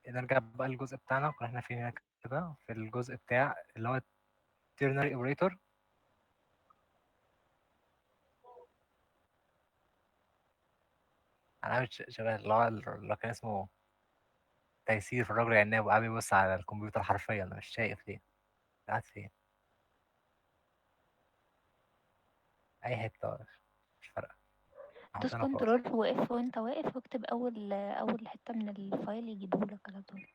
نرجع بقى للجزء بتاعنا، كنا احنا فين هنا كده في الجزء بتاع اللي هو ternary operator. انا عامل شبه اللي هو اللي كان اسمه تيسير في الرجل العناب، وقاعد بيبص على الكمبيوتر حرفيا، انا مش شايف ليه، قاعد فين، اي حتة مش فارقه، دوس احط انا خلاص. control و F وانت واقف، واكتب اول حتة من ال file يجيبهولك على طول.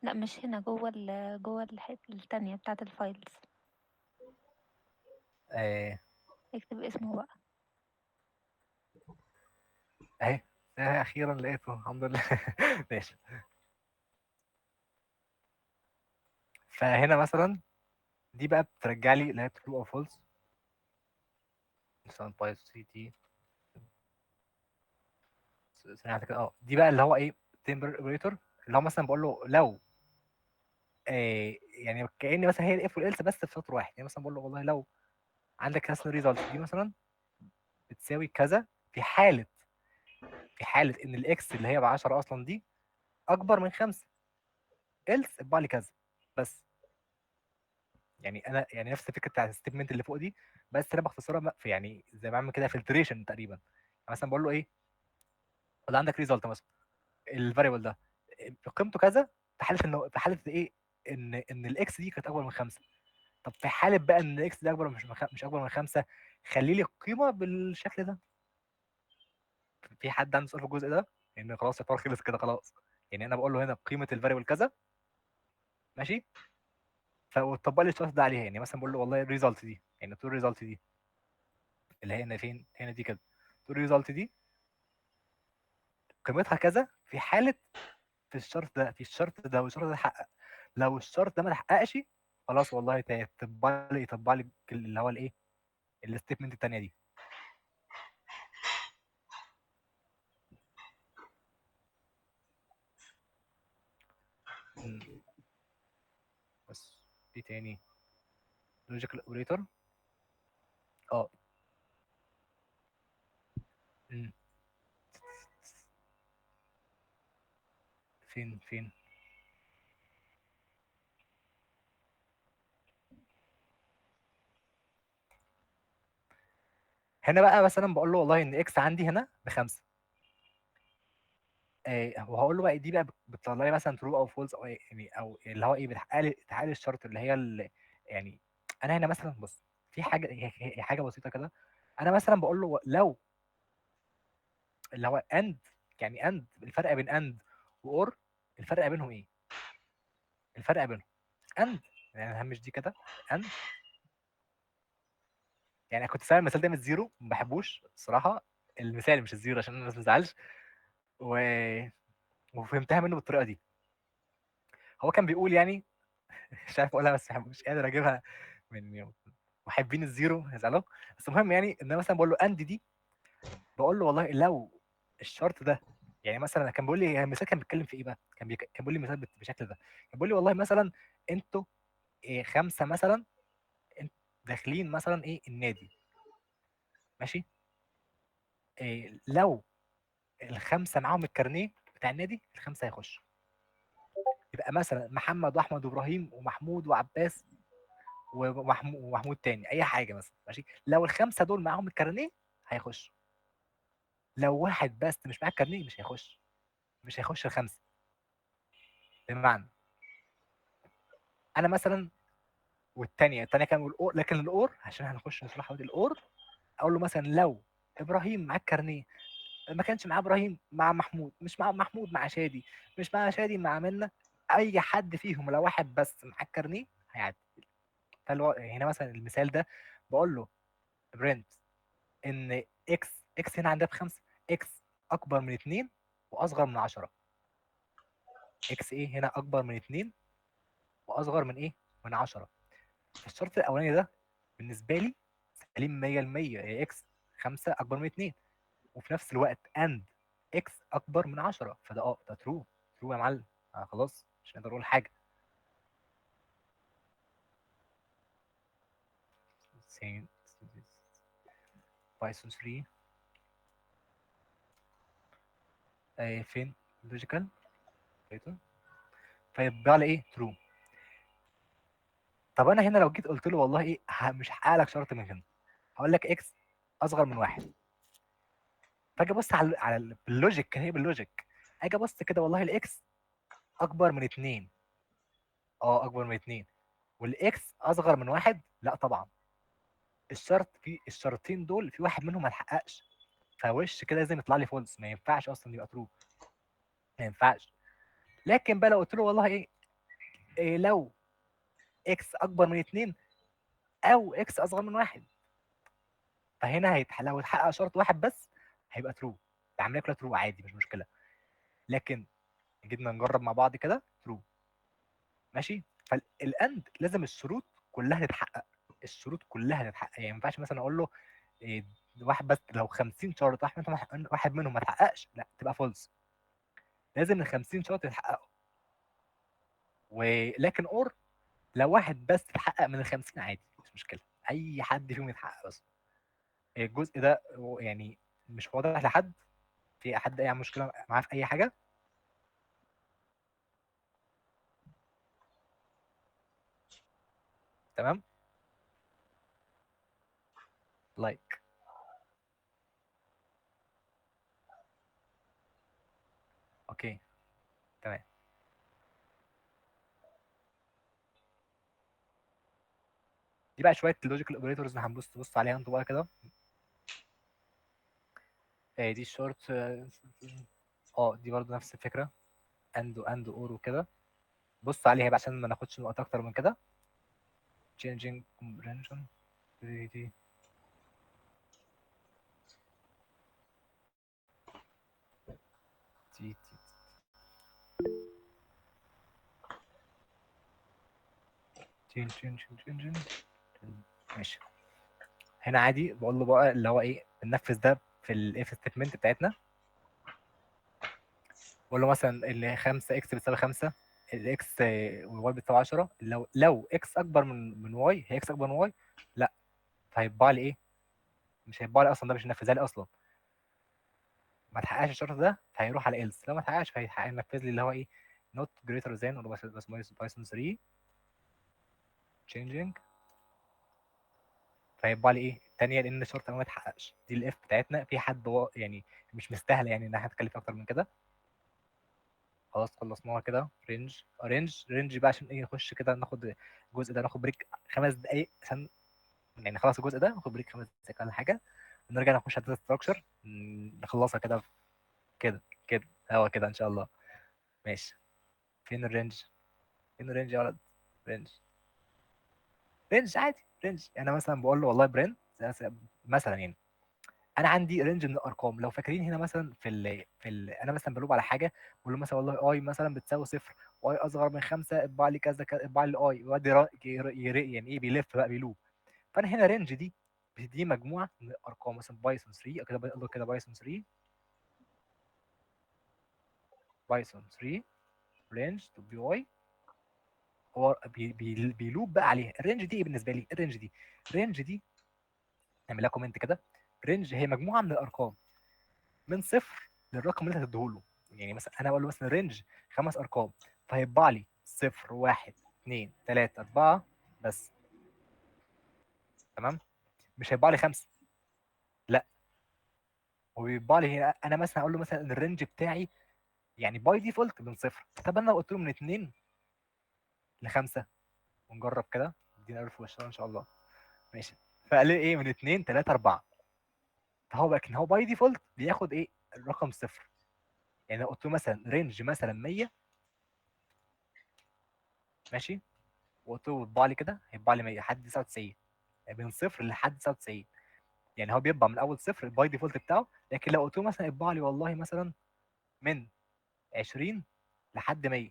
لا مش هنا، جوه جوه الحتة التانية بتاعه ال files. ايه اكتب اسمه بقى. اهي، اخيرا لقيته الحمد لله. ماشي. فهنا مثلا دي بقى بترجع لي اللي هي true او false، مثلا باي سي تي ثانية واحدة كده. دي بقى اللي هو ايه ternary operator، اللي هو مثلا بقول له لو يعني كأن مثلا هي ال if وال else بس في سطر واحد. يعني مثلا بقول له والله لو عندك مثلا result دي مثلا بتساوي كذا في حالة ان ال x اللي هي ب 10 اصلا دي اكبر من 5، else اطبع لي كذا بس. يعني انا يعني نفس الفكرة بتاعت ال statement اللي فوق دي، بس انا باختصارها في يعني زي ما بعمل كده filtration تقريبا. يعني مثلا بقول له ايه، ولا عندك result مثلا ال variable ده قيمته كذا في حاله انه في حاله ايه ان ال x دي كانت اكبر من 5. طب في حاله بقى ان ال x دي اكبر مش اكبر من 5، خلي لي القيمة بالشكل ده. في حد عنده سؤال في الجزء ده؟ لان خلاص الحوار خلص كده خلاص. يعني انا بقول له هنا قيمة ال variable كذا، ماشي، فطبق لي الشرط ده عليها. يعني مثلا بقول له والله ال result دي، يعني طول ال result دي اللي هي هنا فين، هنا دي كده، طول ال result دي قيمتها كذا في حاله في الشرط ده، في الشرط ده والشرط ده اتحقق. لو الشرط ده ما اتحققش خلاص والله يطبق لي اللي هو الايه ال statement الثانية دي. بس في تاني logical operator. فين هنا بقى مثلا بقول له والله ان x عندي هنا ب5، وهقول له بقى دي بقى بتطلع لي مثلا true او false او يعني او اللي هو ايه، بتحقق لي، بتحقق لي الشرط اللي هي يعني انا هنا مثلا بص في حاجة، هي حاجة بسيطة كده. انا مثلا بقول له لو اللي هو and، يعني and الفرق بين and و or، الفرق بينهم ايه؟ الفرق بينهم and، يعني همش دي كده and. يعني كنت سامع المثال ده من الزيرو، ما بحبوش الصراحة المثال مش الزيرو عشان الناس ما تزعلش، وفهمتها منه بالطريقة دي. هو كان بيقول يعني مش عارف اقولها بس مش قادر اجيبها من محبين الزيرو هيزعلوا، بس المهم يعني ان انا مثلا بقول له and دي، بقول له والله لو الشرط ده، يعني مثلا كان بيقول لي، يعني المثال كان بيتكلم في ايه بقى؟ كان بيقول لي مثال بالشكل ده، كان بيقول لي والله مثلا انتوا إيه 5 مثلا داخلين مثلا ايه النادي، ماشي، إيه لو ال5 معاهم الكارنيه بتاع النادي ال5 هيخشوا، يبقى مثلا محمد واحمد وابراهيم ومحمود وعباس ومحمود تاني اي حاجة مثلا، ماشي، لو ال5 دول معاهم الكارنيه هيخشوا، لو واحد بس مش معاه الكارنيه مش هيخش، مش هيخش ال5. بمعنى انا مثلا والتانية، التانية كان بيقول or، لكن ال or عشان هنخش نشرحها دلوقتي، ال or اقول له مثلا لو ابراهيم معاه الكارنيه، ما كانش معاه ابراهيم مع محمود، مش مع محمود مع شادي، مش مع شادي مع منى، اي حد فيهم لو واحد بس معاه الكارنيه هيعدي. فالو هنا مثلا المثال ده بقول له print ان x هنا عندها ب5، x اكبر من 2 واصغر من 10، x ايه هنا اكبر من 2 واصغر من ايه؟ من 10. فالشرط الاولاني ده بالنسبة لي سليم مية المية، هي x 5 اكبر من 2 وفي نفس الوقت and x اكبر من 10، فده ده true، true يا معلم، خلاص مش هنقدر نقول حاجة. بايثون 3. فين logical operator، فيطبع لي ايه؟ true. طب انا هنا لو جيت قلت له والله ايه، مش هحقق لك شرط من هنا، هقول لك x اصغر من 1، فاجي ابص على بال logic، هي بال logic اجي ابص كده والله ال x اكبر من 2، اكبر من 2، وال x اصغر من 1، لا طبعا الشرط في الشرطين دول في واحد منهم ما اتحققش، فوش كده لازم يطلع لي false، ما ينفعش اصلا يبقى true، ما ينفعش. لكن بقى لو قلت له والله إيه لو x اكبر من 2 او x اصغر من 1، فهنا لو اتحقق شرط واحد بس هيبقى true، العملية كلها true عادي مش مشكلة. لكن جينا نجرب مع بعض كده true، ماشي. فال and لازم الشروط كلها تتحقق، الشروط كلها تتحقق، يعني ما ينفعش مثلا اقول له إيه واحد بس، لو 50 شرط واحد منهم ما اتحققش لا تبقى false، لازم ال 50 شرط يتحققوا. ولكن or لو واحد بس اتحقق من ال 50 عادي مش مشكلة، اي حد فيهم يتحقق بس. الجزء ده يعني مش واضح لحد؟ في حد اي مشكلة معاه في اي حاجة؟ تمام، like okay تمام. دي بقى شوية logical operators هنبص عليها انتوا بقى كده. دي الشورت، دي برضو نفس الفكرة، and and or وكده، بص عليها بقى عشان ما ناخدش وقت اكتر من كده. changing comprehension دي دي تي تي تين تين تين تين تين. ماشي، هنا عادي بقول له بقى اللي هو ايه، بننفذ ده في ال if statement بتاعتنا، بقول له مثلا اللي 5 x بتساوي 5، ال x وال y بتساوي 10، لو x اكبر من y، هي x اكبر من y؟ لا، فهيطبع لي ايه؟ مش هيطبع لي اصلا، ده مش هينفذها لي اصلا، ما تحققش الشرط ده فهيروح على else، لو ما تحققش فهينفذ لي اللي هو ايه، not greater than or بس Python 3 changing، فهيطبع لي ايه الثانية لان الشرط ما اتحققش. دي ال if بتاعتنا، في حد يعني مش مستاهلة يعني ان احنا نتكلم اكتر من كده، خلاص خلصناها كده. range range range بقى عشان ايه، نخش كده ناخد الجزء ده، ناخد break 5 دقايق عشان يعني خلاص الجزء ده، ناخد break 5 دقايق ولا حاجة، ونرجع نخش على ال data structure نخلصها كده كده كده هو كده ان شاء الله. ماشي، فين ال range؟ فين ال range يا ولد؟ range range عادي range. انا مثلا بقول له والله print مثلا، يعني انا عندي range من الارقام، لو فاكرين هنا مثلا في ال انا مثلا ب loop على حاجة، بقول له مثلا والله i مثلا بتساوي 0 و i اصغر من 5، اطبع لي كذا كذا، اطبع لي i، ويقعد يعني ايه بيلف بقى بي loop. فانا هنا range دي بتدي مجموعة من الارقام، مثلا Python 3 كده، بقول له كده Python 3 Python 3 range dot py، هو بي loop بقى عليها. ال range دي ايه بالنسبة لي؟ ال range دي، range دي نعمل لها comment كده، range هي مجموعة من الارقام من 0 للرقم اللي انت هتديهوله. يعني مثلا انا بقول له مثلا range 5 ارقام، فهيطبع لي 0 1 2 3 4 بس، تمام؟ مش هيطبع لي 5، لا، هو بيطبع لي هنا. انا مثلا اقول له مثلا ان ال range بتاعي يعني by default من 0، طب انا لو قلت له من 2 ل 5 ونجرب كده، ادينا error في وشنا ان شاء الله. ماشي، فقال لي ايه؟ من 2 3 4، فهو بقى كان هو by default بياخد ايه؟ الرقم 0. يعني لو قلت له مثلا range مثلا 100، ماشي، وقلت له اطبع لي كده، هيطبع لي 100 لحد 99، من 0 لحد 99، يعني هو بيطبع من اول 0 by default بتاعه. لكن لو قلت له مثلا اطبع لي والله مثلا من 20 لحد 100،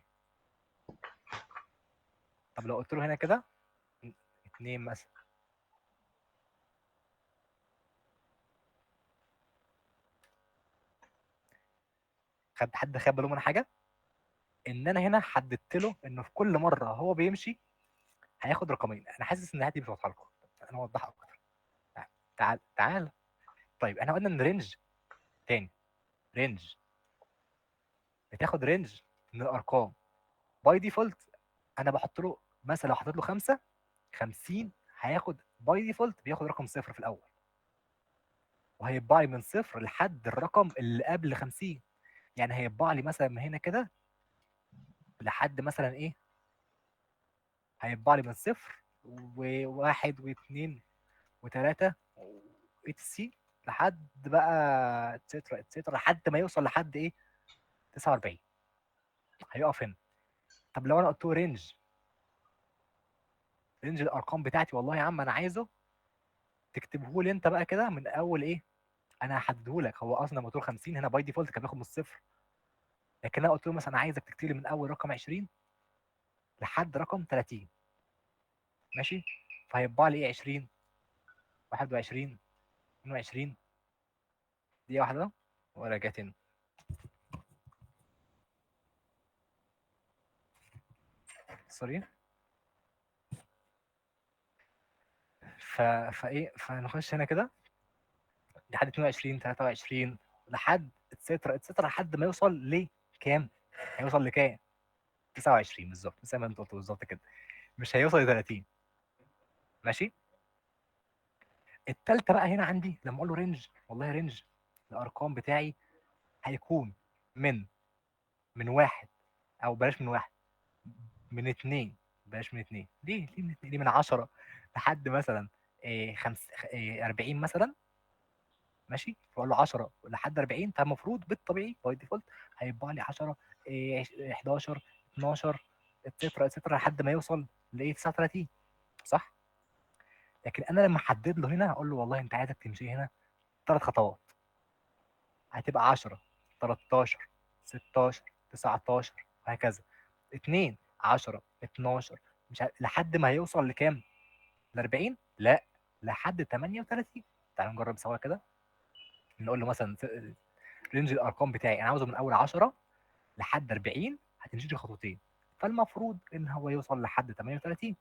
طب لو قلت له هنا كده 2 مثلا، خد حد خد باله من حاجة؟ ان انا هنا حددت له انه في كل مرة هو بيمشي هياخد رقمين. انا حاسس ان هاتي مش واضحة لكم، انا اوضحها اكتر. تعال تعال. طيب احنا قلنا ان range تاني، range بتاخد range من الارقام. by default انا بحط له مثلا لو حطيت له 5 50 هياخد by default بياخد رقم صفر في الاول، وهيطبع لي من صفر لحد الرقم اللي قبل 50. يعني هيطبع لي مثلا من هنا كده لحد مثلا ايه، هيطبع لي من صفر وواحد واثنين وثلاثة etc لحد بقى etcetera etcetera لحد ما يوصل لحد ايه 49، هيقف هنا. طب لو انا قلت له range، range الارقام بتاعتي والله يا عم انا عايزه تكتبه لي انت بقى كده من اول ايه، انا هحدده لك. هو اصلا لما قلت له 50 هنا by default كان بياخد من الصفر، لكن انا قلت له مثلا عايزك تكتب لي من اول رقم 20 لحد رقم 30، ماشي؟ فهيطبع لي ايه 20 21 22. دي واحدة وراجع تاني. sorry. فايه، فنخش هنا كده لحد 22 23 لحد etcetera etcetera لحد ما يوصل لكام؟ هيوصل لكام؟ 29 بالظبط زي ما انت قلت بالظبط كده، مش هيوصل ل 30. ماشي؟ التالتة بقى هنا عندي لما اقول له range، والله range الارقام بتاعي هيكون من واحد، او بلاش من واحد، من اتنين، بلاش من اتنين، ليه؟ ليه من اتنين؟ ليه من 10 لحد مثلا إيه، خمس، إيه، 40 مثلا، ماشي؟ فاقول له 10 لحد 40، فالمفروض بالطبيعي by default هيطبع لي 10، إيه، 11، 12، etcetera etcetera لحد ما يوصل ل 39، صح؟ لكن انا لما احدد له هنا هقول له والله انت عايزك تمشي هنا 3 خطوات، هتبقى 10، 13، 16، 19 وهكذا، 2، 10، 12، مش عارف، لحد ما هيوصل لكام؟ ل 40؟ لا، لحد 38. تعالوا نجرب سوا كده، نقول له مثلا range الارقام بتاعي انا عاوزه من اول 10 لحد 40، هتمشي لي خطوتين، فالمفروض ان هو يوصل لحد 38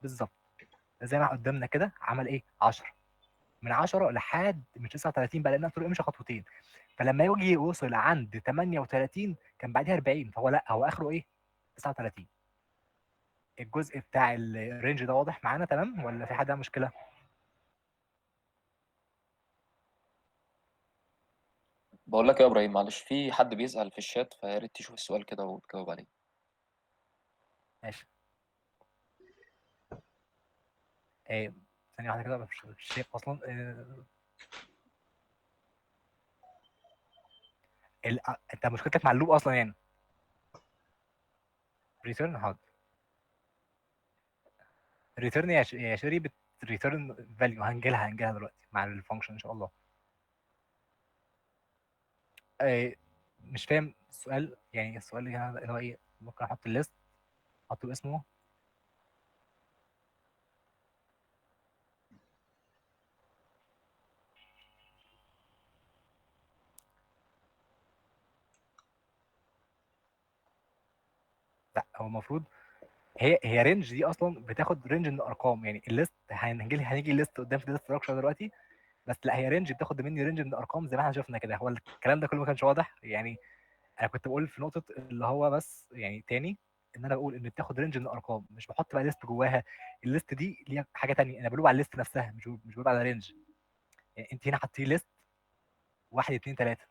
بالظبط. زي ما قدامنا كده عمل ايه؟ 10، من 10 لحد من 39 بقى، لان انا قلت له امشي خطوتين، فلما يجي يوصل عند 38 كان بعديها 40، فهو لا، هو اخره ايه؟ 39. الجزء بتاع ال range ده واضح معانا تمام ولا في حد عنده مشكلة؟ بقول لك يا ابراهيم معلش، في حد بيسأل في الشات، فيا ريت تشوف السؤال كده وتجاوب عليه. ماشي. ايه ثانية واحدة كده، مش شايف أصلاً. أنت مشكلتك مع ال loop أصلاً يعني. return، حاضر. return يا شيري، return value، هنجيلها دلوقتي مع ال function إن شاء الله. مش فاهم السؤال، يعني السؤال هنا اللي هو إيه؟ ممكن أحط ال list، أحط اسمه. لا، هو المفروض هي range دي اصلا بتاخد range من الارقام، يعني ال list هنيجي ال list قدام في ال structure دلوقتي، بس لا هي range بتاخد مني range من الارقام زي ما احنا شفنا كده. هو الكلام ده كله ما كانش واضح، يعني انا كنت بقول في نقطة اللي هو بس يعني تاني ان انا بقول ان بتاخد range من الارقام، مش بحط بقى list جواها. ال list دي ليها حاجة تانية، انا ب loop على ال list نفسها، مش ب loop على range. يعني انت هنا حطيتي list 1 2 3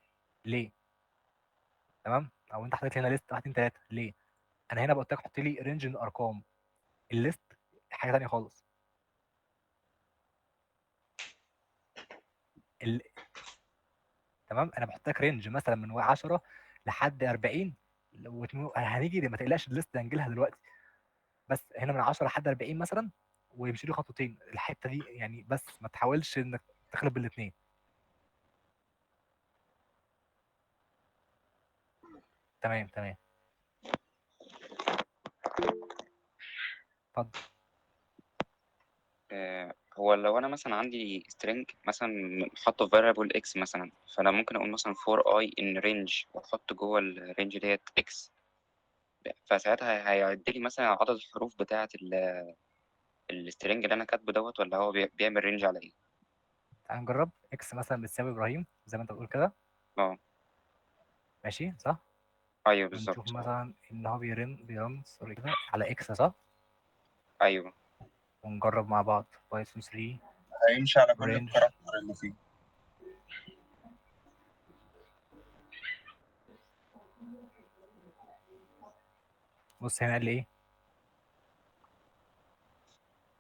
ليه؟ تمام؟ او انت حطيت هنا list 1 2 3 ليه؟ انا هنا بقول لك حط لي range من الارقام، ال list حاجة تانية خالص. تمام؟ انا بحط لك range مثلا من 10 لحد 40، لو هنيجي ما تقلقش ال list هنجيلها دلوقتي، بس هنا من 10 لحد 40 مثلا ويمشي لي خطوتين الحتة دي يعني، بس ما تحاولش انك تخلب الاثنين. تمام تمام اتفضل. هو لو انا مثلا عندي string مثلا حاطه variable x مثلا، فانا ممكن اقول مثلا for i in range واحط جوه ال range ديت x، فساعتها هيعد لي مثلا عدد الحروف بتاعه ال string اللي انا كاتبه دوت، ولا هو بيعمل range على ايه؟ تعال نجرب. x مثلا بتساوي ابراهيم زي ما انت بتقول كده. ماشي صح؟ ايوه ونشوف بالظبط. مثلا ان هو بي run sorry كده على x، صح؟ ايوه. ونجرب مع بعض Python 3 هيمشي على كل range. ال character اللي فيه. بص هنا قال لي ايه؟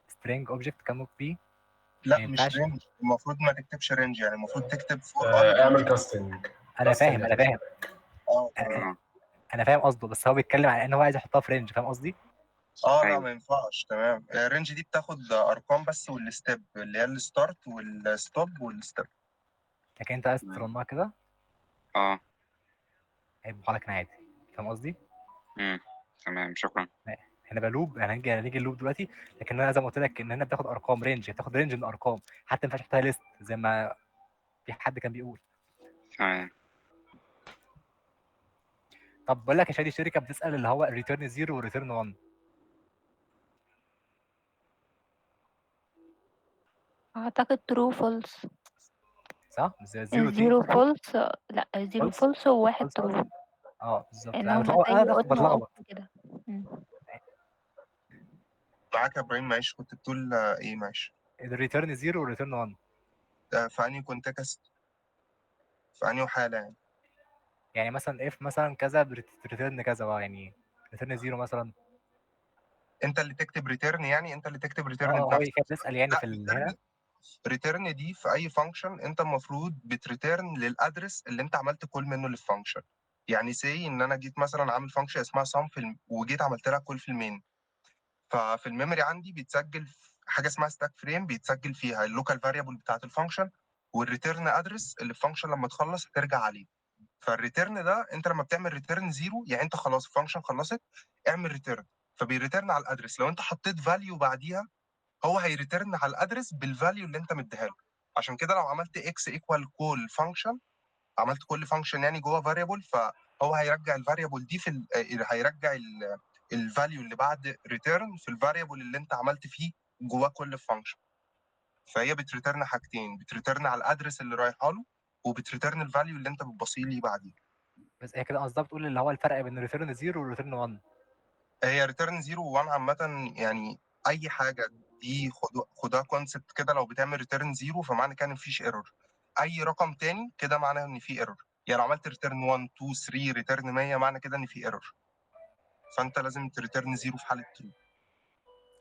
string object cannot be. لا ما مش ينفعش. range، المفروض ما تكتبش range، يعني المفروض تكتب for اعمل casting. انا فاهم، انا فاهم. تمام. انا فاهم قصده، بس هو بيتكلم على ان هو عايز يحطها في range، فاهم قصدي؟ لا أيوة. ما ينفعش. تمام، ال range دي بتاخد ارقام بس، وال step اللي هي ال start وال stop وال step. لكن انت عايز تمام. ت run ها كده هيبقى لك عادي، فاهم قصدي؟ تمام شكرا. هنا بقى loop، يعني هنيجي ال loop دلوقتي، لكن انا زي ما قلت لك ان هنا بتاخد ارقام range، بتاخد range من الارقام، حتى ما ينفعش تحطها list زي ما في حد كان بيقول. تمام. طب بقول لك يا شادي، الشركة بتسال اللي هو return 0 و return 1. اعتقد true false. صح؟ 0 zero false، لا zero false؟ false وواحد false true. بالظبط. ان انا هما بتلخبط، زي انا on و off بتلخبط. كده. مم. معاك يا ابراهيم، معلش كنت بتقول ايه؟ معلش. ال return 0 وال return 1 في انهي context، في انهي حاله يعني؟ يعني مثلا if مثلا كذا return كذا بقى، يعني return 0 مثلا. انت اللي تكتب return، يعني انت اللي تكتب return هو بنفسك. كانت بتسال يعني لا، في هنا return دي في اي function انت المفروض بت return لل address اللي انت عملت call منه لل function. يعني say ان انا جيت مثلا عامل function اسمها sum وجيت عملت لها call في ال main، ففي ال memory عندي بيتسجل حاجة اسمها stack frame، بيتسجل فيها ال local variable بتاعت ال function وال return address اللي ال function لما تخلص هترجع عليه. فال return ده انت لما بتعمل return zero، يعني انت خلاص ال function خلصت، اعمل return، فبي return على ال address. لو انت حطيت value بعديها هو هي return على ال address بال value اللي انت مديها له. عشان كده لو عملت x equal call function، عملت call function يعني جوه variable، فهو هيرجع ال variable دي في هيرجع ال value اللي بعد return في ال variable اللي انت عملت فيه جواه call function. فهي بت return حاجتين، بت return على ال address اللي رايحة له، وبت return ال value اللي انت بتبصيه ليه بعديه. بس هي كده قصدها بتقول اللي هو الفرق بين return 0 و return 1. هي return 0 و1 عامة، يعني اي حاجة دي خدها concept كده. لو بتعمل return 0 فمعنى كده ان مفيش error، اي رقم تاني كده معناه ان في error. يعني لو عملت return 1 2 3 return 100 معنى كده ان في error، فانت لازم ت return 0 في حاله true.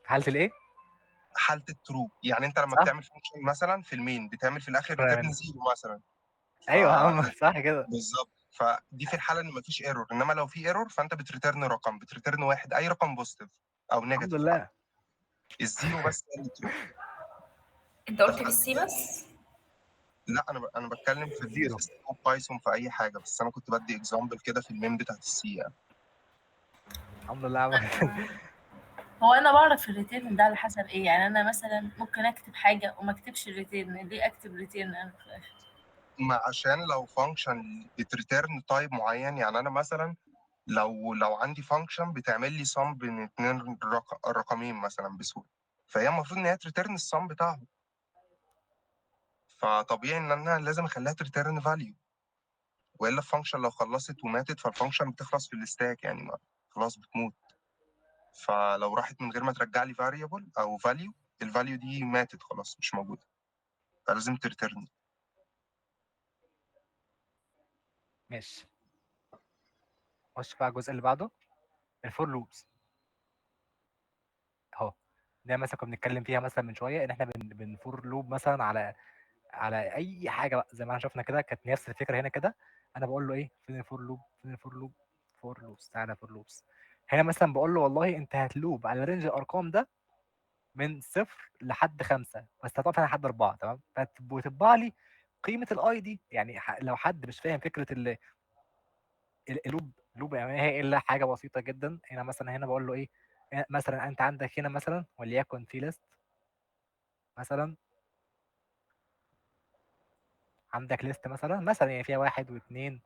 في حاله الايه؟ حاله ال true، يعني انت لما صح؟ بتعمل function مثلا في ال main بتعمل في الاخر شكرا يا return منى. 0 مثلا. ايوه يا عم صح كده بالظبط. فدي في الحالة ان مفيش error، انما لو في error فانت بت return رقم، بت return واحد، اي رقم positive او الحمد negative. لله. ال zero بس هي اللي true. انت قلت في ال C بس؟ لا انا بتكلم في zero. ال C Python في اي حاجة، بس انا كنت بدي example كده في ال main بتاعت ال C يعني. الحمد لله يا عم. هو انا بعرف ال return ده على حسب ايه؟ يعني انا مثلا ممكن اكتب حاجة وما اكتبش ال return، ليه اكتب return انا في الاخر؟ ما عشان لو function بت return type معين، يعني انا مثلا لو عندي function بتعمل لي sum بين اتنين رقمين مثلا بسهولة، فهي المفروض ان هي ت return ال sum بتاعهم، فطبيعي ان انا لازم اخليها ت return value، والا ال function لو خلصت وماتت فال function بتخلص في ال stack، يعني ما خلاص بتموت. فلو راحت من غير ما ترجع لي variable او value، ال value دي ماتت خلاص مش موجودة، فلازم ت return. ماشي، خش بقى الجزء اللي بعده، ال for loops. اهو ده مثلا كنا بنتكلم فيها مثلا من شوية، ان احنا بن for loop مثلا على اي حاجة بقى، زي ما احنا شفنا كده كانت نفس الفكرة هنا كده. انا بقول له ايه؟ فين ال for loop؟ فين ال for loop؟ for loops، تعالى for loops. هنا مثلا بقول له والله انت هت loop على range الارقام ده من 0 لحد 5، بس هتقف هنا لحد 4، تمام؟ وتطبع لي قيمة ال i دي. يعني لو حد مش فاهم فكرة ال loop، loop يعني هي الا حاجة بسيطة جدا. هنا مثلا هنا بقول له ايه؟ مثلا انت عندك هنا مثلا وليكن في list، مثلا عندك list مثلا يعني فيها 1 و2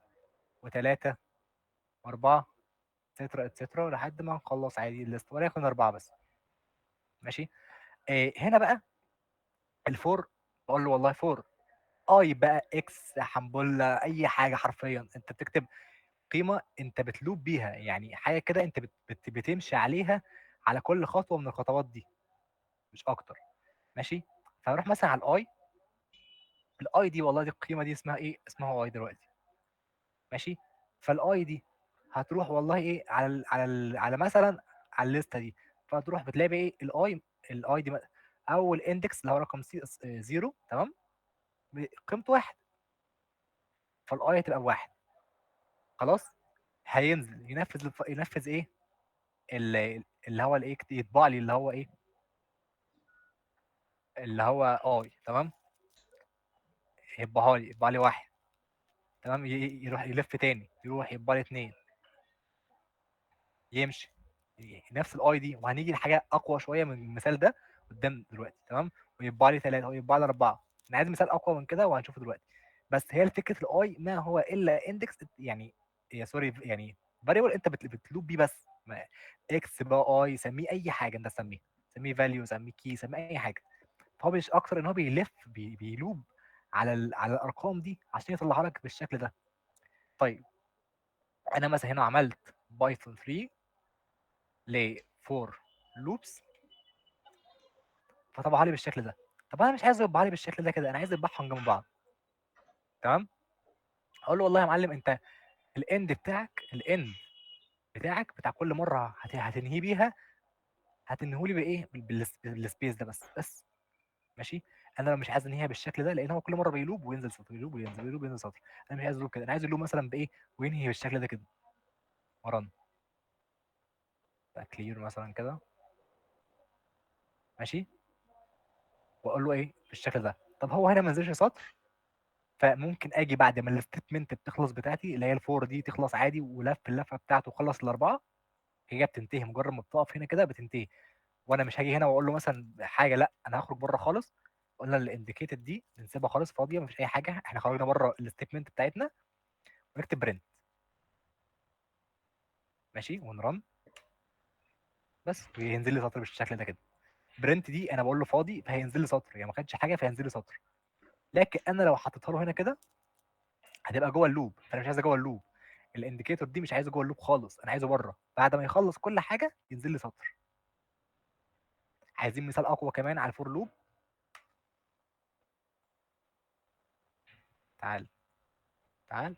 و3 و4 etcetera etcetera لحد ما نخلص عادي ال list، وليكن 4 بس، ماشي. هنا بقى ال for بقول له والله for i بقى x حنبله اي حاجة، حرفيا انت بتكتب قيمة انت بت loop بيها، يعني حاجة كده انت بت بت بتمشي عليها على كل خطوة من الخطوات دي مش اكتر. ماشي، فاروح مثلا على ال i، ال i دي والله دي القيمة دي اسمها ايه؟ اسمها i دلوقتي. ماشي، فال i دي هتروح والله ايه على ال على ال على مثلا على الليستة دي، فهتروح بتلاقي ايه ال i، ال i دي اول index اللي هو رقم 0، تمام، قيمته 1، فال i هتبقى ب1. خلاص، هينزل ينفذ ينفذ ايه اللي هو الايه، يطبع لي اللي هو ايه اللي هو i، تمام، يطبعها لي، يطبع لي 1، تمام، يروح يلف تاني، يروح يطبع لي 2، يمشي نفس ال i دي. وهنيجي لحاجة اقوى شوية من المثال ده قدام دلوقتي، تمام، ويطبع لي 3 ويطبع لي 4. انا عايز مثال اقوى من كده وهنشوفه دلوقتي. بس هي الفكرة ال i ما هو الا index، يعني يا sorry يعني variable انت بت loop بيه بس، x بقى i، سميه اي حاجة انت سميه، سميه value، سميه key، سميه اي حاجة. فهو مش اكتر ان هو بيلف بي loop على على الارقام دي عشان يطلعها لك بالشكل ده. طيب انا مثلا هنا عملت Python 3 ل for loops، فطبعها لي بالشكل ده. طب انا مش عايز يطبعها لي بالشكل ده كده، انا عايز يطبعهم جنب بعض. تمام، اقول له والله يا معلم انت ال end بتاعك، ال end بتاعك بتاع كل مرة هتنهيه بيها، هتنهيه لي بايه؟ بال space ده بس. ماشي، انا لو مش عايز انهيها بالشكل ده، لان هو كل مرة بي loop وينزل سطر، ي loop وينزل، ي loop وينزل سطر، انا مش عايز loop كده، انا عايز ال loop مثلا بايه؟ وينهي بالشكل ده كده، و run clear مثلا كده. ماشي، واقول له ايه بالشكل ده. طب هو هنا ما نزلش سطر، فممكن اجي بعد ما ال statement بتخلص بتاعتي اللي هي ال for دي تخلص عادي، ولف اللفة بتاعته وخلص الاربعة، هي بتنتهي مجرد ما بتقف هنا كده بتنتهي. وانا مش هاجي هنا واقول له مثلا حاجة، لا انا هخرج بره خالص. قلنا ال indicated دي بنسيبها خالص فاضية، مفيش اي حاجة، احنا خرجنا بره ال statement بتاعتنا، ونكتب print. ماشي، ون run بس، وينزل لي سطر بالشكل ده كده. print دي انا بقول له فاضي فهينزل لي سطر، يعني ما خدش حاجة فهينزل لي سطر. لكن انا لو حطيتها له هنا كده هتبقى جوه ال loop، فانا مش عايزها جوه ال loop. ال indicator دي مش عايزه جوه ال loop خالص، انا عايزه بره، بعد ما يخلص كل حاجة ينزل لي سطر. عايزين مثال اقوى كمان على ال for loop. تعال تعال،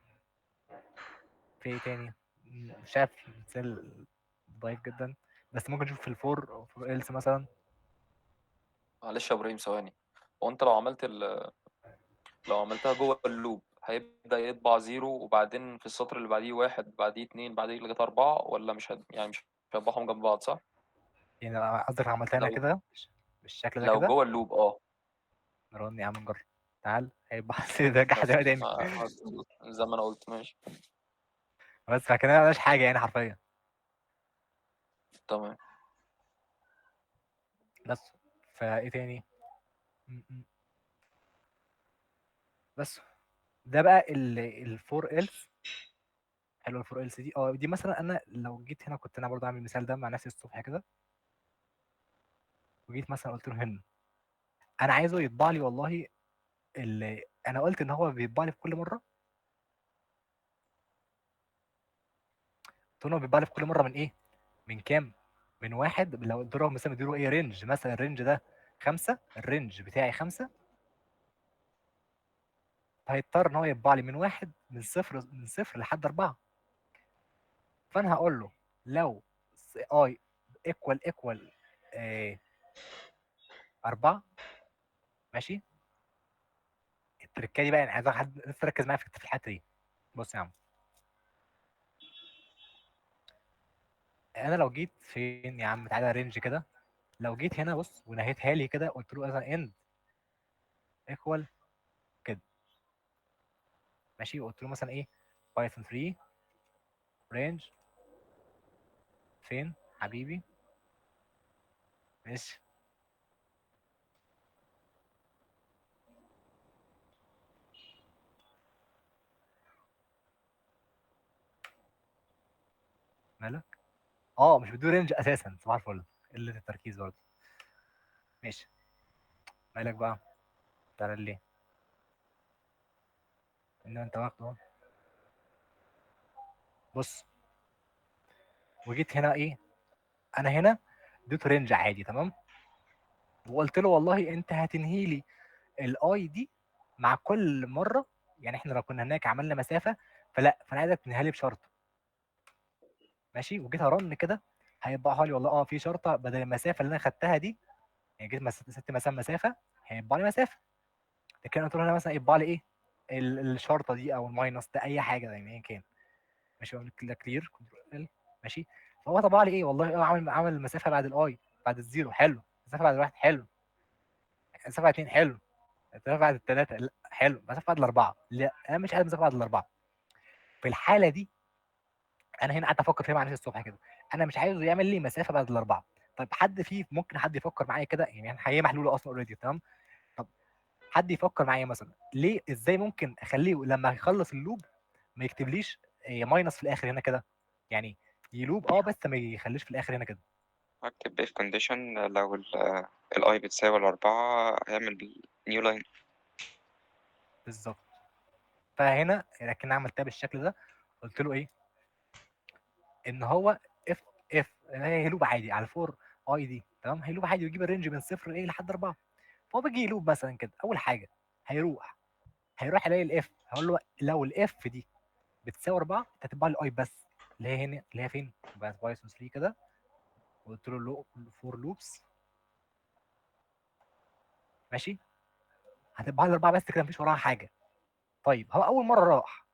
في ايه تاني؟ مش عارف، مثال ضعيف جدا، بس ممكن نشوف في ال for او for else مثلا. معلش يا ابراهيم ثواني، هو انت لو عملت لو عملتها جوه ال loop هيبدأ يطبع 0، وبعدين في السطر اللي بعديه 1، بعديه 2، بعديه لغاية 4، ولا مش يعني مش هيطبعهم جنب بعض صح؟ يعني قصدك عملتها هنا لو كده بالشكل ده لو كده؟ جوه ال loop اه. ن run يا عم نجرب. تعال، هيبقى ده بس تاني زي ما انا قلت. ماشي بس فكده ما عملناش حاجة يعني حرفيا. تمام. بس فايه تاني؟ بس ده بقى ال for else. حلو ال for else دي. دي مثلا انا لو جيت هنا، كنت انا برضه عامل المثال ده مع نفسي الصبح كده، وجيت مثلا قلت له هنا انا عايزه يطبع لي والله اللي انا قلت ان هو بيطبع لي في كل مرة، قلت له بيطبع لي في كل مرة من ايه؟ من كام؟ من 1. لو قلت له مثلا اديله ايه range، مثلا ال range ده 5، ال range بتاعي 5، فهيضطر ان هو يطبع لي من 1، من 0، من 0 لحد 4. فانا هقول له لو i equal equal 4. ماشي، التركة دي بقى يعني عايز حد تركز معايا في الحتة دي. بص يا عم، انا لو جيت فين يا عم؟ تعالى range كده. لو جيت هنا بص ونهيتها لي كده، قلت له مثلا end equal كده، ماشي، وقلت له مثلا ايه Python 3 range فين حبيبي؟ ماشي، مالك؟ مش بدو range اساسا، صباح الفل، قلة التركيز برضه. ماشي، مالك بقى؟ تعالى ليه؟ ان انت واخده. بص وجيت هنا ايه، انا هنا اديته range عادي تمام، وقلت له والله انت هتنهي لي ال i دي مع كل مرة، يعني احنا لو كنا هناك عملنا مسافة فلا، فانا عايزك تنهيها لي بشرط ماشي. وجيت ا run كده هيطبعها لي والله في شرطه بدل المسافة اللي انا خدتها دي، يعني جيت سبت مثلا مسافة هيطبع لي مسافة، لكن انا قلت له هنا مثلا يطبع لي ايه الشرطة دي او ال minus ده اي حاجة يعني ايا كان ماشي. اقول كده clear control L ماشي. فهو طبع لي ايه والله عمل مسافة بعد ال i بعد ال zero حلو، مسافة بعد الواحد حلو، مسافة بعد اتنين حلو، مسافة بعد التلاتة لا حلو، مسافة بعد الاربعة لا انا مش عايز مسافة بعد الاربعة. في الحالة دي انا هنا قعدت افكر فيها مع نفسي الصبح كده، انا مش عايزه يعمل لي مسافة بعد الاربعة. طيب حد فيه ممكن حد يفكر معايا كده، يعني هي محلولة اصلا already تمام. طب حد يفكر معايا مثلا ليه ازاي ممكن اخليه لما يخلص ال loop ما يكتبليش minus في الاخر هنا كده، يعني ي loop بس ما يخليش في الاخر هنا كده. هكتب if condition لو ال i بتساوي الأربعة هيعمل new line بالظبط. فهنا لكن عملتها بالشكل ده، قلت له ايه ان هو if هي loop عادي على ال for i دي تمام، هي loop عادي ويجيب ال range من صفر ايه لحد 4. فهو بيجي ي loop مثلا كده، اول حاجة هيروح يلاقي ال if، هقول له لو ال if دي بتساوي 4 انت هتطبع لي i بس اللي هي هنا اللي هي فين بس Python 3 كده، وقلت له for loops ماشي، هتطبع لي 4 بس كده مفيش وراها حاجة. طيب هو اول مرة راح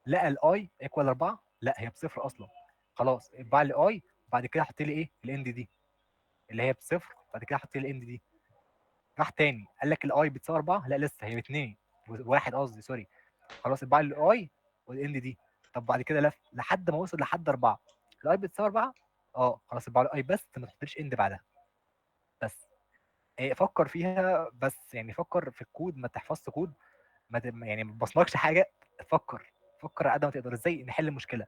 لقى ال i equal 4، لا هي بصفر اصلا، خلاص اطبع لي i، بعد كده حط لي ايه ال end دي اللي هي بصفر، بعد كده حط لي ال end دي. راح تاني قال لك ال i بتساوي 4، لا لسه هي باتنين واحد قصدي sorry، خلاص اطبع لي ال i وال end دي. طب بعد كده لف لحد ما وصل لحد 4، ال i بتساوي 4 خلاص اطبع لي i بس ما تحطليش end بعدها بس. إيه فكر فيها بس، يعني فكر في الكود، ما تحفظش كود، ما يعني ما تبصمجش حاجة، فكر على قد ما تقدر ازاي نحل المشكلة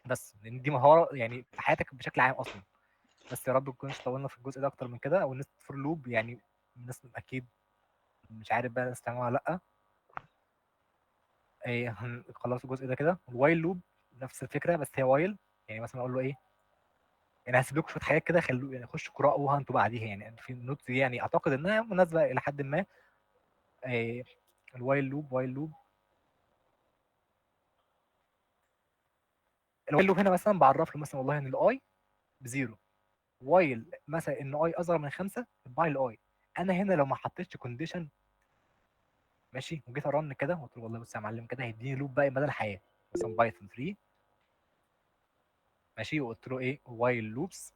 بس، لان دي مهارة يعني في حياتك بشكل عام اصلا. بس يا رب نكونش طولنا في الجزء ده اكتر من كده. والناس for loop يعني الناس اكيد مش عارف بقى الناس تعملها ولا لا. ايه هنخلص الجزء ده كده. ال while loop نفس الفكرة بس هي while، يعني مثلا اقول له ايه، يعني هسيب لكم شوية حاجات كده خلوا يعني خشوا اقرأوها انتوا بعديها، يعني في ال notes دي يعني اعتقد انها مناسبة الى حد ما. إيه ال while loop، while loop ال while loop هنا مثلا بعرف له مثلا والله ان ال i ب zero، while مثلا ان i اصغر من 5 اطبع ال i. انا هنا لو ما حطيتش condition ماشي وجيت ا run كده وقلت له والله بص يا معلم كده هيديني loop بقى مدى الحياة، مثلا Python 3 ماشي، وقلت له ايه while loops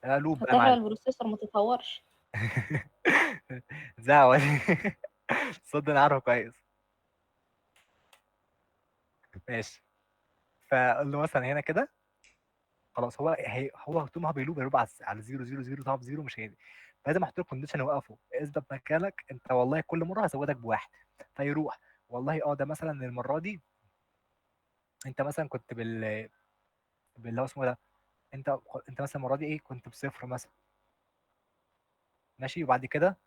loop بقى هتحرق معلم ال processor ما تتهورش. زعوة دي صدق انا عارفه كويس ماشي. فاقول له مثلا هنا كده خلاص، هو هو طول ما هو بي loop هي loop على 0 0 0 طبعا 0 مش هيدي، فلازم احط له condition يوقفه، اثبت مكانك انت والله كل مرة هزودك بواحد. فيروح والله ده مثلا المرة دي انت مثلا كنت باللي هو اسمه ده، انت مثلا المرة دي ايه كنت بصفر مثلا ماشي، وبعد كده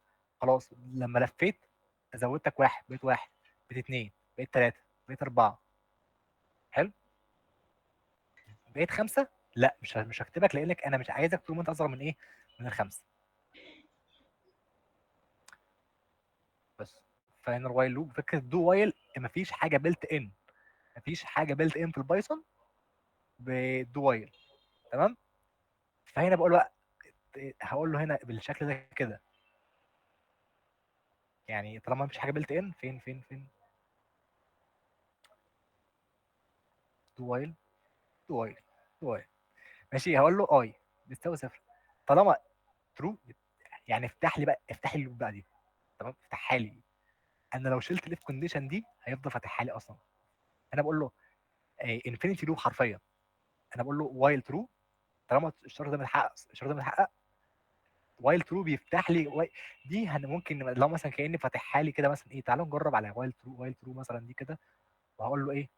خلاص لما لفيت زودتك واحد، بقيت واحد، بقيت اتنين، بقيت تلاتة، بقيت اربعة، حلو، بقيت خمسة، لا مش هكتبك لانك انا مش عايزك طول ما انت اصغر من ايه من الخمسة بس. فهنا ال while loop فكرة do while، مفيش حاجة built in، مفيش حاجة built in في ال Python ب do while تمام. فهنا بقول له هقول له هنا بالشكل ده كده، يعني طالما مفيش حاجة built in فين فين فين do while do while do while ماشي، هقول له i بتساوي صفر طالما true، يعني افتح لي بقى، افتح لي ال loop بقى دي تمام، افتحها لي. انا لو شلت ال if condition دي هيفضل فاتحها لي اصلا. انا بقول له infinity loop حرفيا، انا بقول له while true طالما الشرط ده متحقق، الشرط ده متحقق while true بيفتح لي دي. ممكن لو مثلا كاني فاتحها لي كده مثلا ايه، تعالوا نجرب على while true، while true مثلا دي كده، وهقول له ايه،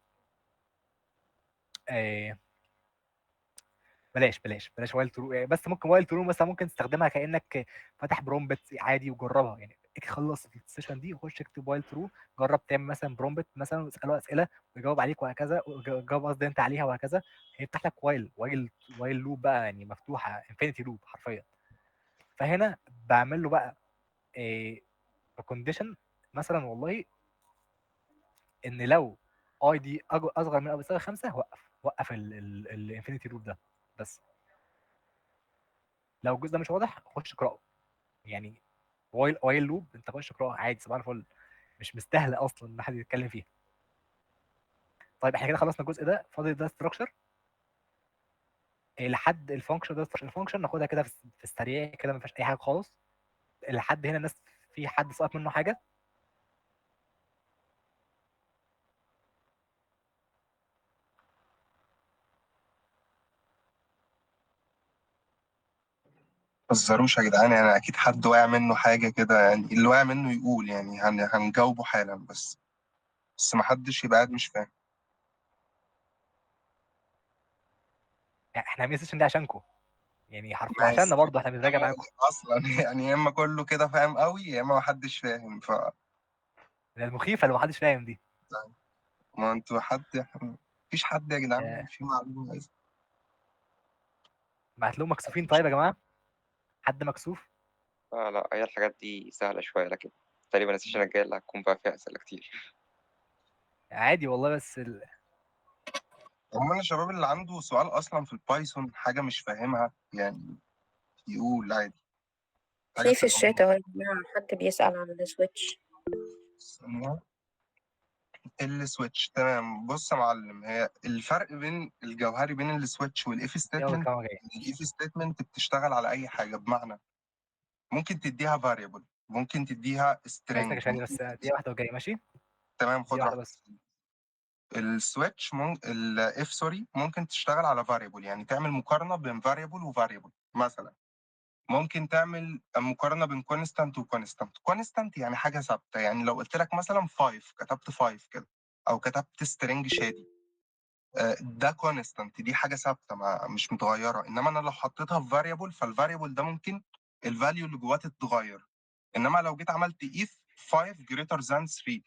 بلاش بلاش بلاش while true، بس ممكن while true مثلا ممكن تستخدمها كانك فاتح prompt عادي وجربها، يعني خلص ال session دي وخش اكتب while true، جرب تعمل مثلا prompt مثلا واساله اسئلة ويجاوب عليك وهكذا، وجاوب قصدي انت عليها وهكذا. هيفتح لك while while while loop بقى، يعني مفتوحة infinity loop حرفيا. فهنا بعمل له بقى إيه condition مثلا، والله ان لو i دي اصغر من او بتساوي 5 وقف ال infinity loop ده. بس لو الجزء ده مش واضح خش اقراه، يعني while loop انت خش اقراه عادي صباح الفل، مش مستاهلة اصلا ان حد يتكلم فيها. طيب احنا كده خلصنا الجزء ده، فاضل ده structure لحد ال function ده. ال function ناخدها كده في السريع كده، ما فيهاش اي حاجة خالص. لحد هنا الناس في حد سقط منه حاجة؟ متهزروش يا جدعان، يعني اكيد حد واقع منه حاجة كده، يعني اللي واقع منه يقول، يعني هنجاوبه حالا، بس ما حدش يبقى قاعد مش فاهم. يعني احنا عاملين ال session دي عشانكم، يعني حرفيا عشاننا برضه، احنا بنراجع معاكم اصلا. يعني يا اما كله كده فاهم قوي يا اما ما حدش فاهم. ف ده المخيفة اللي ما حدش فاهم دي. ما انتوا حد، مفيش حد يا جدعان في معلومة عايز بعت لهم مكسوفين. طيب يا جماعة حد مكسوف؟ لا لا، هي الحاجات دي سهلة شوية، لكن تقريبا ال session الجاي اللي هتكون بقى فيها أسئلة كتير. عادي والله. بس عموما يا شباب اللي عنده سؤال أصلا في ال Python حاجة مش فاهمها يعني يقول عادي. في الشات أهو يا جماعة حد بيسأل عن ال switch. ال switch تمام. بص يا معلم، هي الفرق بين الجوهري بين ال switch وال if statement، ال if statement بتشتغل على اي حاجة، بمعنى ممكن تديها variable، ممكن تديها string. بس دي واحدة وجاية ماشي تمام، خد واحدة بس. ال switch ال if sorry ممكن تشتغل على variable، يعني تعمل مقارنة بين variable و variable. مثلا ممكن تعمل مقارنة بين constant و constant. constant يعني حاجة ثابتة، يعني لو قلت لك مثلا 5، كتبت 5 كده، او كتبت string شادي، ده constant، دي حاجة ثابتة مش متغيرة. انما انا لو حطيتها في variable، فال variable ده ممكن ال value اللي جواه تتغير. انما لو جيت عملت if 5 greater than 3،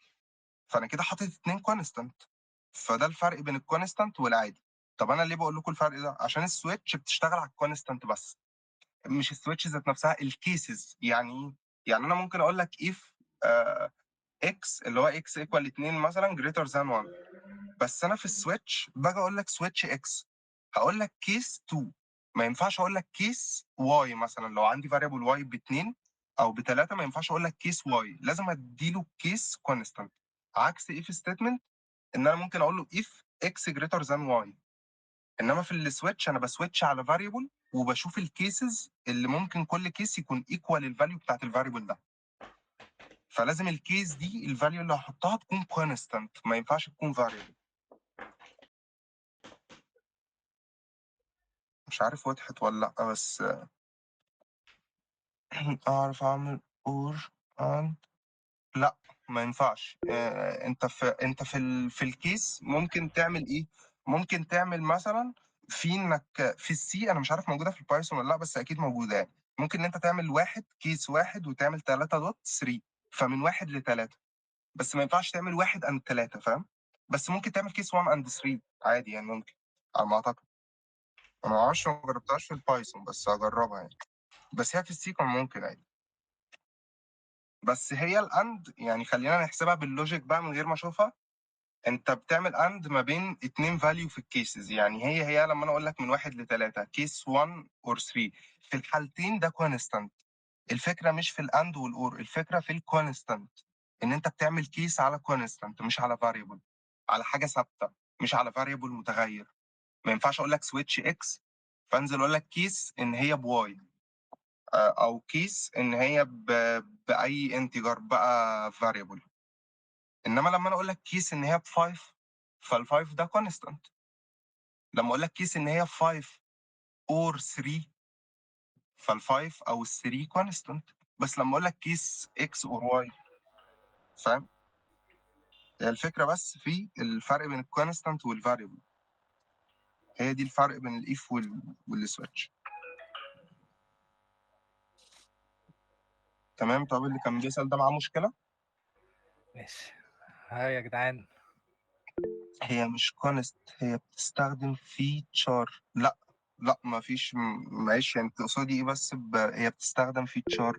فانا كده حطيت 2 constant. فده الفرق بين ال constant والعادي. طب انا ليه بقول لكم الفرق ده؟ عشان ال switch بتشتغل على ال constant بس، مش ال switch ذات نفسها، ال cases. يعني ايه؟ يعني انا ممكن اقول لك if x اللي هو x equal 2 مثلا greater than 1، بس انا في ال switch باجي اقول لك switch x، هقول لك case 2، ما ينفعش اقول لك case y. مثلا لو عندي variable y ب 2 او ب 3 ما ينفعش اقول لك case y، لازم اديله case constant. عكس if statement ان انا ممكن اقول له if x greater than y. انما في ال switch انا ب switch على variable وبشوف ال cases اللي ممكن كل case يكون equal ال value بتاعت ال variable ده. فلازم ال case دي ال value اللي هحطها تكون constant، ما ينفعش تكون variable. مش عارف وضحت ولا لا، بس اعرف اعمل or and لا ما ينفعش. انت في ال case ممكن تعمل ايه؟ ممكن تعمل مثلا في انك في ال C، انا مش عارف موجودة في ال Python ولا لا، بس اكيد موجودة. يعني ممكن ان انت تعمل واحد case واحد وتعمل 3.3، فمن 1 ل3، بس ما ينفعش تعمل 1 and 3، فاهم؟ بس ممكن تعمل case 1 and 3 عادي، يعني ممكن على ما اعتقد. انا ما اعرفش، ما جربتهاش في ال Python بس هجربها يعني. بس هي في ال C كان ممكن عادي. بس هي ال and يعني خلينا نحسبها بال logic بقى من غير ما اشوفها. انت بتعمل and ما بين 2 value في ال cases، يعني هي لما انا اقول لك من 1 ل3 case 1 or 3، في الحالتين ده constant. الفكرة مش في ال and وال or، الفكرة في ال constant، ان انت بتعمل case على constant مش على variable، على حاجة ثابتة مش على variable متغير. ما ينفعش اقول لك switch x فانزل اقول لك case ان هي ب y، او case ان هي باي integer بقى variable. انما لما انا اقول لك case ان هي ب 5، فال 5 ده constant. لما اقول لك case ان هي 5 or 3، فال 5 او ال 3 constant. بس لما اقول لك case x or y، فاهم؟ الفكرة بس في الفرق بين ال constant وال variable، هي دي الفرق بين ال if وال switch. تمام. طب اللي كان بيسأل ده معاه مشكلة؟ ماشي. hi يا جدعان. هي مش const، هي بتستخدم في char. لا لا، ما فيش، معلش يعني تقصدي ايه بس هي بتستخدم في char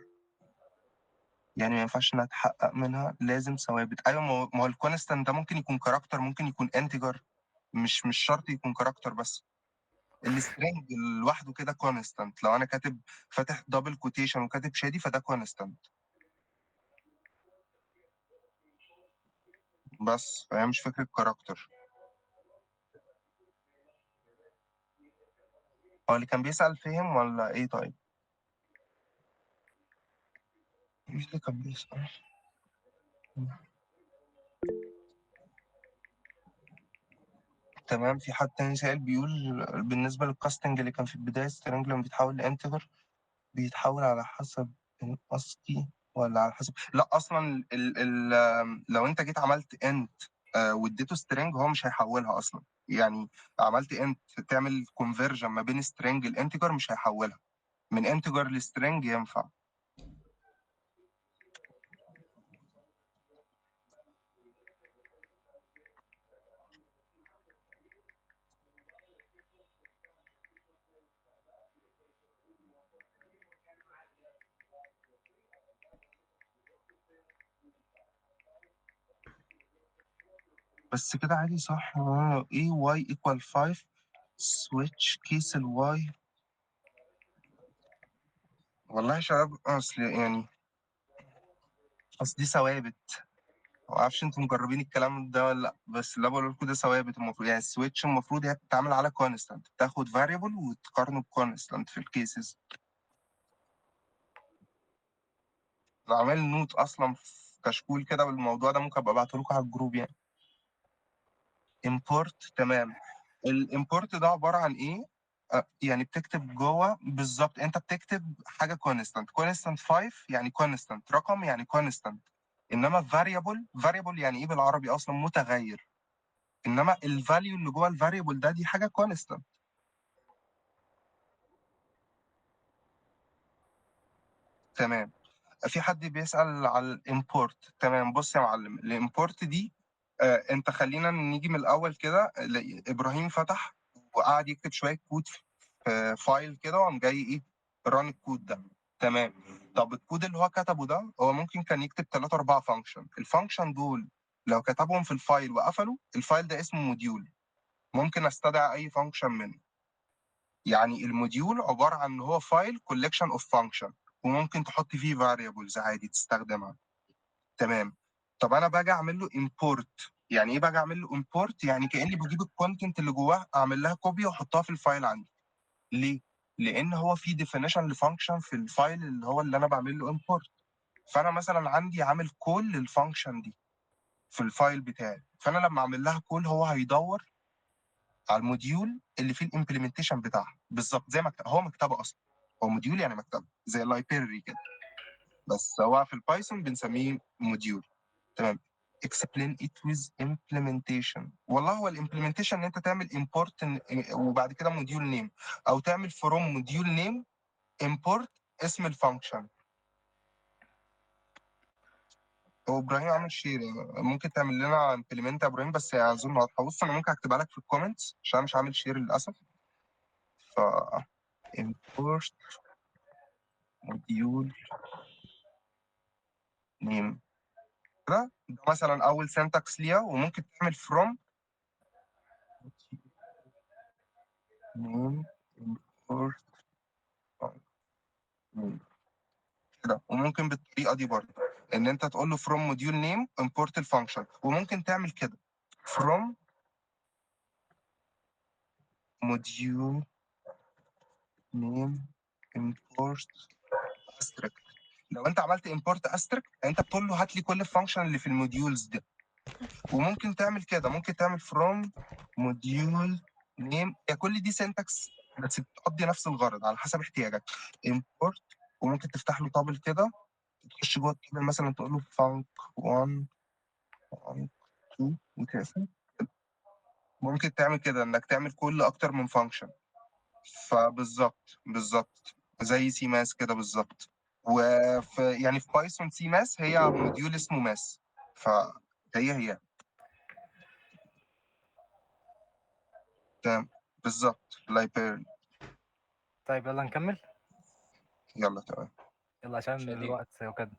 يعني ما ينفعش انها تحقق منها، لازم ثوابت. ايوه، ما هو ال constant ده ممكن يكون character، ممكن يكون integer، مش شرط يكون character. بس ال string لوحده كده constant، لو انا كاتب فاتح double quotation وكاتب شادي فده constant، بس فهي مش فكرة character. هو اللي كان بيسأل فهم ولا ايه؟ طيب مين اللي كان بيسأل؟ تمام. في حد تاني سائل بيقول بالنسبة لل casting اللي كان في البداية، string لما بيتحول ل integer بيتحول على حسب ال ASCII ولا على حسب؟ لا اصلا ال ال لو انت جيت عملت int واديته string هو مش هيحولها اصلا. يعني عملت int تعمل conversion ما بين string ل integer مش هيحولها، من integer ل string ينفع. بس كده عادي صح؟ ايه y equal 5 switch case ال y. والله يا شباب اصل يعني اصل دي ثوابت، ما اعرفش انتم مجربين الكلام ده ولا لا، بس اللي بقول لكم ده ثوابت. المفروض يعني ال switch المفروض هي بتتعامل على constant، بتاخد variable وتقارنه ب constant في ال cases. لو عامل note اصلا في كشكول كده بالموضوع ده ممكن ابقى ابعته لكم على ال group يعني. import، تمام. ال import ده عبارة عن ايه؟ يعني بتكتب جوه بالظبط، انت بتكتب حاجة constant، constant 5 يعني constant، رقم يعني constant، انما variable، variable يعني ايه بالعربي اصلا؟ متغير. انما ال value اللي جوه ال variable ده دي حاجة constant. تمام. في حد بيسأل على ال import. تمام. بص يا معلم، ال import دي انت خلينا نيجي من الاول كده. ابراهيم فتح وقعد يكتب شوية كود في file كده، وقام جاي ايه run ال code ده. تمام. طب الكود اللي هو كتبه ده هو ممكن كان يكتب 3 4 function، ال function دول لو كتبهم في ال file وقفلوا ال file ده اسمه module، ممكن استدعي اي function منه. يعني ال module عبارة عن ان هو file collection of function، وممكن تحط فيه variables عادي تستخدمها. تمام. طب انا باجي اعمل له import. يعني ايه باجي اعمل له import؟ يعني كاني بجيب ال content اللي جواه اعمل لها copy واحطها في ال file عندي. ليه؟ لان هو في definition ل function في ال file اللي هو اللي انا بعمل له import. فانا مثلا عندي عامل call لل function دي في ال file بتاعي، فانا لما اعمل لها call هو هيدور على ال module اللي فيه ال implementation بتاعها بالظبط، زي مكتبه. هو مكتبه اصلا، هو module يعني مكتبه زي ال library كده، بس هو في ال Python بنسميه module. تمام. explain it with implementation. والله هو ال implementation ان انت تعمل import وبعد كده module name، او تعمل from module name import اسم ال function. هو ابراهيم عامل share، ممكن تعمل لنا implement يا ابراهيم، بس اظن واضحة. بص انا ممكن اكتبها لك في ال comments عشان انا مش عامل share للاسف. ف import module name كده، ده مثلا اول syntax ليها. وممكن تعمل from name import name كده، وممكن بالطريقة دي برضه ان انت تقول له from module name import ال function، وممكن تعمل كده from module name import asterisk. لو انت عملت import asterisk انت بتقول له هات لي كل ال function اللي في ال modules ده. وممكن تعمل كده، ممكن تعمل from module name. يا كل دي syntax بس بتقضي نفس الغرض على حسب احتياجك. import، وممكن تفتح له tuple كده، تخش جوه ال tuple مثلا تقول له func 1 func 2 وتقفل. ممكن تعمل كده انك تعمل كل اكتر من function. فبالظبط بالظبط زي cmath كده بالظبط. وفي يعني في Python cmath هي module اسمه math، فهي هي. تمام بالظبط library. طيب يلا نكمل. يلا تمام. يلا عشان شادي. الوقت وكده.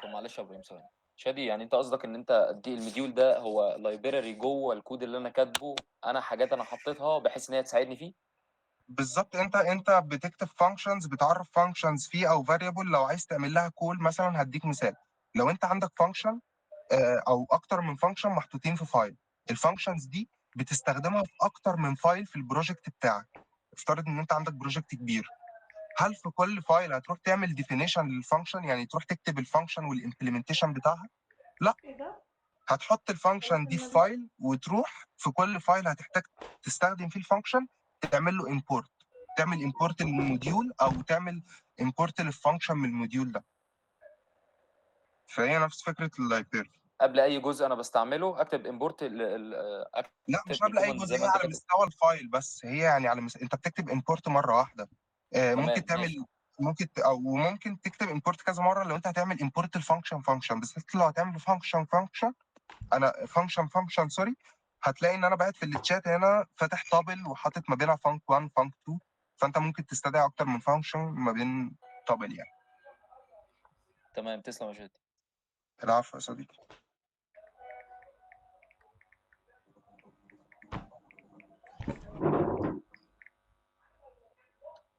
طب معلش يا ابراهيم ثواني. شادي، يعني انت قصدك ان انت دي ال module ده هو library جوه الكود اللي انا كاتبه، انا حاجات انا حطيتها بحيث ان هي تساعدني فيه؟ بالظبط، انت بتكتب functions، بتعرف functions فيه او variable لو عايز تعمل لها call. مثلا هديك مثال، لو انت عندك function او اكتر من function محطوطين في file، ال functions دي بتستخدمها في اكتر من file في ال project بتاعك. افترض ان انت عندك project كبير، هل في كل file هتروح تعمل definition لل function؟ يعني تروح تكتب ال function وال implementation بتاعها؟ لا، هتحط ال function دي في file وتروح في كل file هتحتاج تستخدم فيه ال function تعمل له import، تعمل import لل module او تعمل import لل function من ال module ده. فهي نفس فكرة ال library. قبل اي جزء انا بستعمله اكتب import. لا مش قبل اي ال command جزء، زي هي ما انت على كاتب. مستوى ال file بس، هي يعني على انت بتكتب import مرة واحدة. ممكن تمام تعمل ماشي. ممكن او ممكن تكتب import كذا مرة لو انت هتعمل import ال function function بس. انت لو هتعمل function function انا function function sorry، هتلاقي ان انا باعت في الشات هنا فاتح tuple وحاطط ما بينها func 1 func 2، فانت ممكن تستدعي اكتر من function ما بين tuple يعني. تمام تسلم يا شادي. العفو يا صديقي.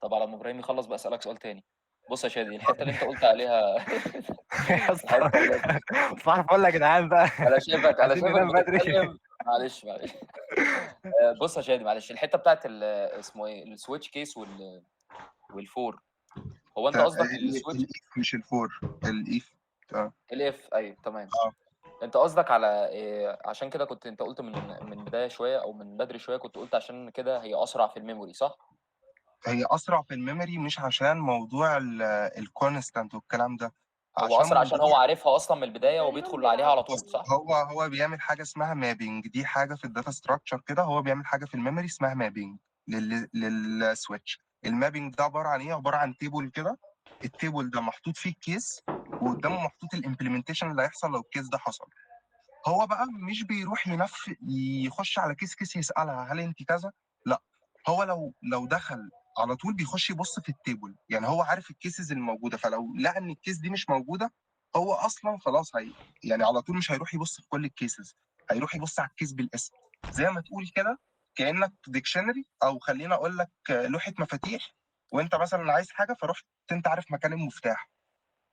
طب على ما ابراهيم يخلص بقى اسالك سؤال تاني. بص يا شادي، الحتة اللي انت قلت عليها يا اسطى الحتة اللي صباح الفل يا جدعان بقى. انا شايفك انا عايزين شايفك ننام بدري. بتتكلم. معلش معلش. بص يا شادي معلش، الحتة بتاعت اسمه ايه ال switch case وال for، هو انت قصدك ال switch ال if مش ال for، ال if. تمام. ال if؟ ايوه تمام. اه انت قصدك على إيه؟ عشان كده كنت انت قلت من بداية شوية او من بدري شوية، كنت قلت عشان كده هي اسرع في ال memory صح؟ هي اسرع في ال memory مش عشان موضوع ال constant والكلام ده، هو عشان اسرع عشان هو موضوع عارفها اصلا من البداية تقريبا وبيدخل عليها على طول بيلعب. صح؟ هو بيعمل حاجة اسمها mapping، دي حاجة في ال data structure كده، هو بيعمل حاجة في ال memory اسمها mapping لل switch. ال mapping ده عبارة عن ايه؟ عبارة عن table كده، ال table ده محطوط فيه ال case وقدامه محطوط ال implementation اللي هيحصل لو ال case ده حصل. هو بقى مش بيروح يخش على case case يسالها هل انت كذا، لا، هو لو دخل على طول بيخش يبص في ال table، يعني هو عارف ال cases الموجودة، فلو لقى ان ال case دي مش موجودة هو اصلا خلاص هي يعني على طول مش هيروح يبص في كل ال cases، هيروح يبص على ال case بالاسم. زي ما تقول كده كانك dictionary، او خلينا اقول لك لوحة مفاتيح، وانت مثلا عايز حاجة فرحت انت عارف مكان المفتاح،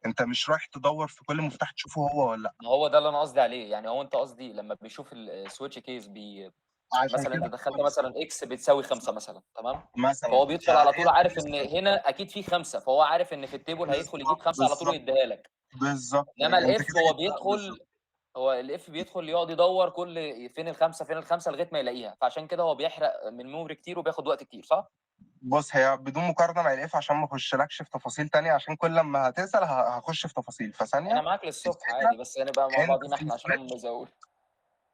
انت مش رايح تدور في كل مفتاح تشوفه هو ولا لا. ما هو ده اللي انا قصدي عليه، يعني هو انت قصدي لما بيشوف ال switch case عشان مثلا انت كده دخلت مثلا x بتساوي 5 مثلا، تمام؟ مثلا فهو بيدخل على هي طول عارف ان هنا اكيد في 5، فهو عارف ان في ال table هيدخل يجيب بالظبط 5 على طول بالظبط ويديها لك. بالظبط، انما انت ال if كده هو جبتها بيدخل، بالظبط. هو ال if بيدخل يقعد يدور كل فين الخمسة فين الخمسة لغاية ما يلاقيها، فعشان كده هو بيحرق من memory كتير وبياخد وقت كتير صح؟ بص، هي بدون مقارنة مع ال if عشان ما اخشلكش في تفاصيل تانية، عشان كل لما هتسال هخش في تفاصيل. انا فثانيه، معاك للصبح الفكرة عادي، بس نبقى مع انت بعضينا في احنا عشان هم ال switch، زود.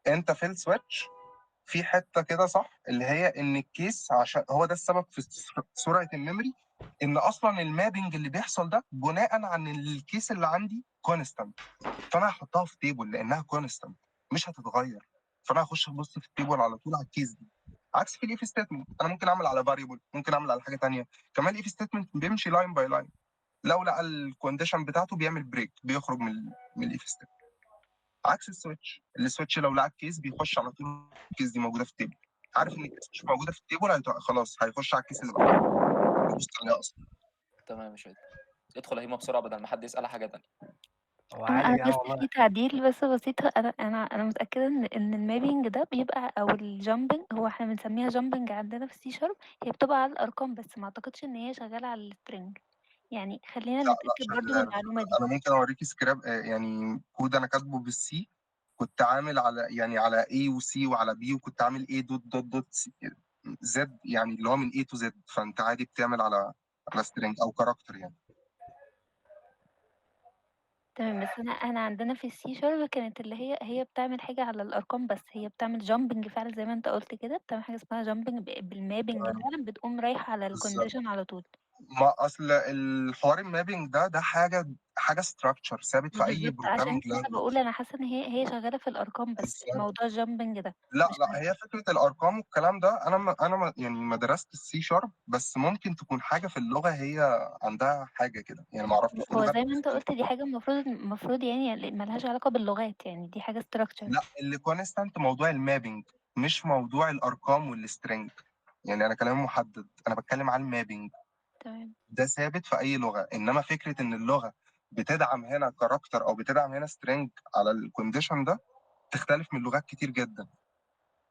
انت في ال switch في حتة كده صح، اللي هي ان ال case، عشان هو ده السبب في سرعة ال memory، ان اصلا ال mapping اللي بيحصل ده بناء عن ال case اللي عندي constant، فانا هحطها في table لانها constant مش هتتغير، فانا هخش ابص في ال table على طول على ال case دي. عكس في ال if statement انا ممكن اعمل على variable، ممكن اعمل على حاجة تانية. كمان ال if statement بيمشي line by line، لو لقى ال condition بتاعته بيعمل break، بيخرج من ال if statement. عكس ال switch، ال switch لو لقى ال case بيخش على طول، ال case دي موجودة في ال table، عارف ان ال case مش موجودة في ال table، خلاص هيخش على ال case اللي بعده يبص عليها اصلا. تمام يا شادي، ادخل يا هيما بسرعة بدل ما حد يسال حاجة تانية. هو انا عادي يا انا جدعان بس والله. في تعديل بس بسيط، انا متاكدة ان ال mapping ده بيبقى او ال jumping، هو احنا بنسميها jumping عندنا في C sharp، هي بتبقى على الارقام بس، ما اعتقدش ان هي شغالة على ال string، يعني خلينا لا لا نتاكد برضو من شغالة. المعلومة دي. انا ممكن اوريكي سكراب، يعني كود انا كاتبه بال C، كنت عامل على يعني على A و C وعلى B، وكنت عامل A dot dot dot C Z، يعني اللي هو من A to Z، فانت عادي بتعمل على string او character يعني. تمام، بس انا عندنا في ال C sharp كانت اللي هي بتعمل حاجة على الارقام بس، هي بتعمل jumping فعلا زي ما انت قلت كده، بتعمل حاجة اسمها jumping بال mapping تمام فعلا، بتقوم رايحة على بالظبط ال condition على طول. ما اصل الحوار ال mapping ده حاجة structure ثابت في اي بالظبط، عشان programming كده انا language. بقول انا حاسه ان هي شغالة في الارقام بس، موضوع ال jumping ده لا مش لا، عارفة. هي فكرة الارقام والكلام ده انا ما يعني ما درست السي شارب، بس ممكن تكون حاجة في اللغة هي عندها حاجة كده يعني، ما اعرفش في هو لغات زي ما انت بتختلف. قلت دي حاجة المفروض يعني ملهاش علاقة باللغات، يعني دي حاجة structure. لا، اللي constant موضوع ال mapping، مش موضوع الارقام وال string. يعني انا كلامي محدد، انا بتكلم على ال mapping. تمام. ده ثابت في اي لغة، انما فكرة ان اللغة بتدعم هنا character او بتدعم هنا string على ال condition ده تختلف من لغات كتير جدا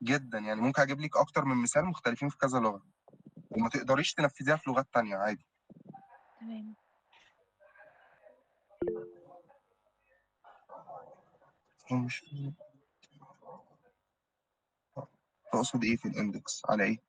جدا. يعني ممكن اجيب لك اكتر من مثال مختلفين في كذا لغة، وما تقدريش تنفذيها في لغات تانية عادي. تمام. مش تقصد ايه في ال index على ايه؟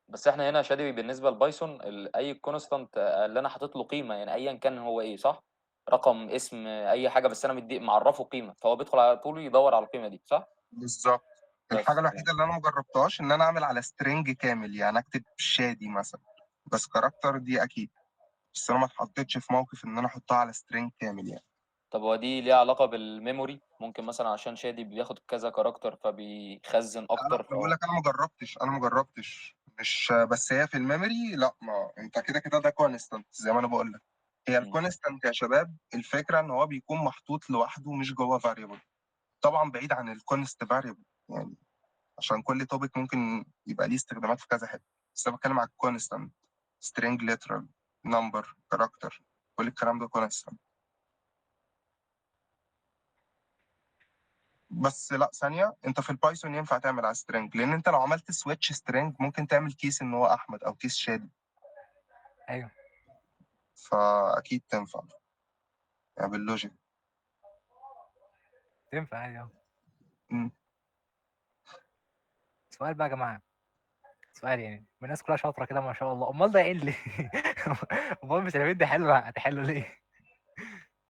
بس احنا هنا يا شادي بالنسبة ل Python اي constant اللي انا حاطط له قيمة، يعني ايا كان هو ايه، صح؟ رقم، اسم، اي حاجة، بس انا مدي معرفة قيمة، فهو بيدخل على طول يدور على القيمة دي، صح؟ بالظبط. بس الحاجة تمام. الوحيدة اللي انا ما جربتهاش ان انا اعمل على string كامل، يعني اكتب شادي مثلا، بس character دي اكيد، بس انا ما اتحطيتش في موقف ان انا احطها على string كامل يعني. طب هو دي ليها علاقة بال memory؟ ممكن مثلا عشان شادي بياخد كذا character فبيخزن لا اكتر، انا بقول فهو لك انا ما جربتش، انا ما جربتش، مش بس هي في ال memory. لا، ما انت كده كده ده constant زي ما انا بقول لك. هي مم. ال constant يا شباب الفكرة ان هو بيكون محطوط لوحده مش جوه variable، طبعا بعيد عن ال const variable يعني، عشان كل topic ممكن يبقى ليه استخدامات في كذا حتة، بس انا بتكلم على ال constant، string literal، number، character، كل الكلام ده constant. بس لا ثانية، انت في ال Python ينفع تعمل على string، لان انت لو عملت switch string ممكن تعمل case ان هو احمد او case شادي. ايوه، فاكيد تنفع يعني بال logic. تنفع عادي. اه. مم. سؤال بقى يا جماعة، سؤال يعني الناس كلها شاطرة كده ما شاء الله، امال ده ايه اللي امال مش عارفين تحلوا، هتحلوا ليه؟